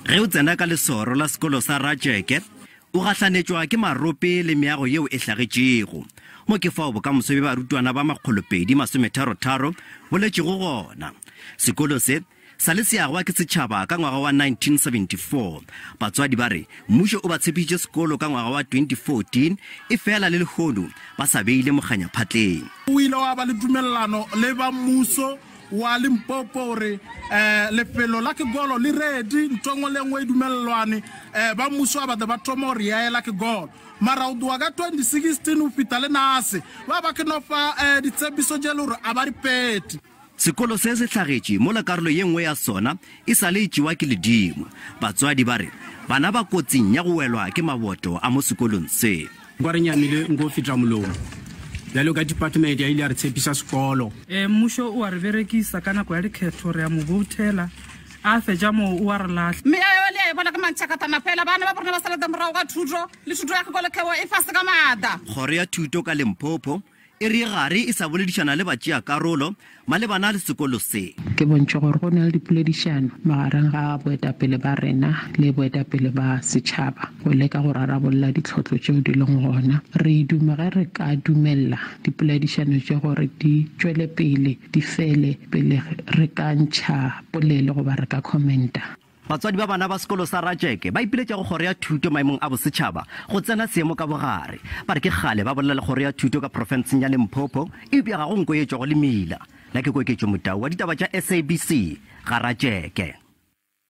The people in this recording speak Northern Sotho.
Ge o tsena ka lesoro la sekolo sa Ratšeke, o gahlanetšwa ke marope le meago yeo e hlagetšego. Mo ke fao bokamoso bja barutwana ba 233 bo letšego gona. Sekolo se sa le se agwa ke setšhaba ka ngwaga wa 1974. Batswadi ba re mmušo o ba tshepišitše sekolo ka ngwaga wa 2014, efela le lehono ba sa beile mokganya phatleng. O ile wa ba le tumelelano le ba mmuso wa Limpopo gore um lefelo la Kegolo le ready, ntho engwe le engwe e dumelelwane. Um ba mmuso ba batle ba thoma gore yaela Kegolo. Mara go tloga ka 2016 go fihla le nase ba ba ke no fa um ditshepiso tše le gore a ba di phethe. Sekolo se se hlagetše mola karolo ye nngwe ya sona e sa le e tšewa ke ledimo. Batswadi ba re bana ba kotsing ya go welwa ke maboto a mo sekolong se. Nko re nyamile nko feta molomo. Bjalo ka department ya ile ya re tshepisa sekolo. E, mmušo o a re berekisa ka nako ya dikgetho, re a mo bouthela, a fetša moo o a re lahla. Meago le a e bona ke mantšhakatana fela, bana ba borena ba sa lata morago ka thuto, le thuto ya sekolo khebo e fase ka maatla. Kgoro ya Thuto ka Limpopo E re gare e sa boledišana le batšeakarolo malebana le sekolo se. Ke bontšhe gore go na le dipoledišano magareng ga boetapele ba rena le boetapele ba setšhaba go leka go rarabolla ditlhotlo tšeo di leng gona. Re duma ge re ka dumelela dipoledišano tše gore di tšwele pele di fele pele re ka ntšha polelo goba re ka commenta. Batswadi ba bana ba sekolo sa Ratšeke ba ipiletša go Kgoro ya Thuto maemong a bosetšhaba go tsena seemo ka bogare. Ba re ke kgale ba bolela le Kgoro ya Thuto ka profenseng ya Limpopo eupša ga go nko ye tšwago le meila. Na ke Koketšo Motau wa ditaba tša SABC, ga Ratšeke.